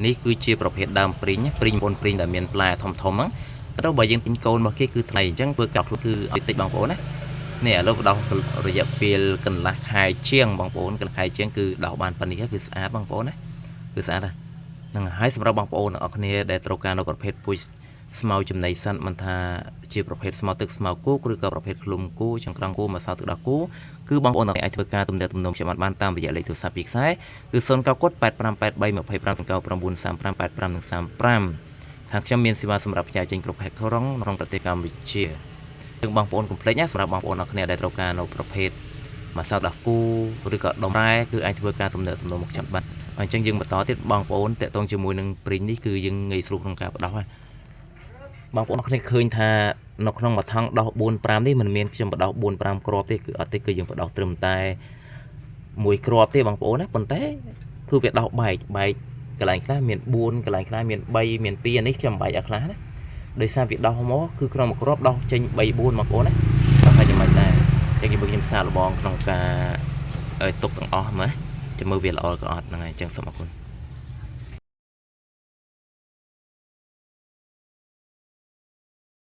នេះគឺជាប្រភេទដើមព្រីងព្រីងបងព្រីងដែលមានផ្លែធំធំហ្នឹងទៅបើយើងទិញកូនរបស់គេគឺថ្លៃអញ្ចឹងធ្វើកោខ្លួនគឺឲ្យតិចបងប្អូនណានេះឥឡូវដោះរយៈពេលកន្លះខែជាងបងប្អូនកន្លះខែជាងគឺដោះបានប៉ុណ្នេះគឺស្អាតបងប្អូនណាគឺស្អាតណាស់ហ្នឹងហើយសម្រាប់បងប្អូនទាំងអស់គ្នាដែលត្រូវការនៅប្រភេទពូជស្មៅចំណីសត្វមិនថាជាប្រភេទស្មៅទឹកស្មៅគោកឬក៏ប្រភេទឃ្លុំគោចង្ក្រង់គោម្សៅទឹកដោះគោគឺបងប្អូនទាំងអាចធ្វើការទំនាក់ទំនងខ្ញុំបានតាមរយៈលេខទូរស័ព្ទពីខ្សែគឺ0 9 85 83 25 9 35 85និង35ខាងខ្ញុំមានសេវាសម្រាប់ផ្ញើចេញគ្រប់ខេត្តក្រុងក្នុងប្រទេសកម្ពុជាយើងបងប្អូនកុំភ្លេចណាសម្រាប់បងប្អូនអរគ្នាដែលត្រូវការនៅប្រភេទម្សៅដោះគោឬក៏ដុំរ៉ែគឺអាចធ្វើការទំនាក់ទំនងមកខ្ញុំបានអញ្ចឹងយើងបន្តទៀតបងប្អូនតាក់ទងជាមួយនឹងព្រីងនេះគឺយើងងាយស្រួលក្នុងការបដោះហើយបងប្អូនអរគ្នាឃើញថានៅក្នុងមួយថង់ដោះ4 5នេះមិនមានខ្ញុំបដោះ4 5គ្រាប់ទេគឺអត់ទេគឺយើងបដោះត្រឹមតែមួយគ្រាប់ទេបងប្អូនណាប៉ុន្តែគឺវាដោះបែកបែកកន្លែងខ្លះមាន4កន្លែងខ្លះមាន3មាន2អានេះខ្ញុំបែកឲ្យខ្លះណាដោយសារវាដោះមកគឺក្នុងមួយគ្រាប់ដោះចេញ3 4បងប្អូនណាដល់ហើយយ៉ាងម៉េចដែរអញ្ចឹងខ្ញុំសាកល្បងក្នុងការឲ្យទុកទាំងអស់មើលចាំមើលវាល្អក៏អត់ហ្នឹងហើយអញ្ចឹងសូមអរគុណ។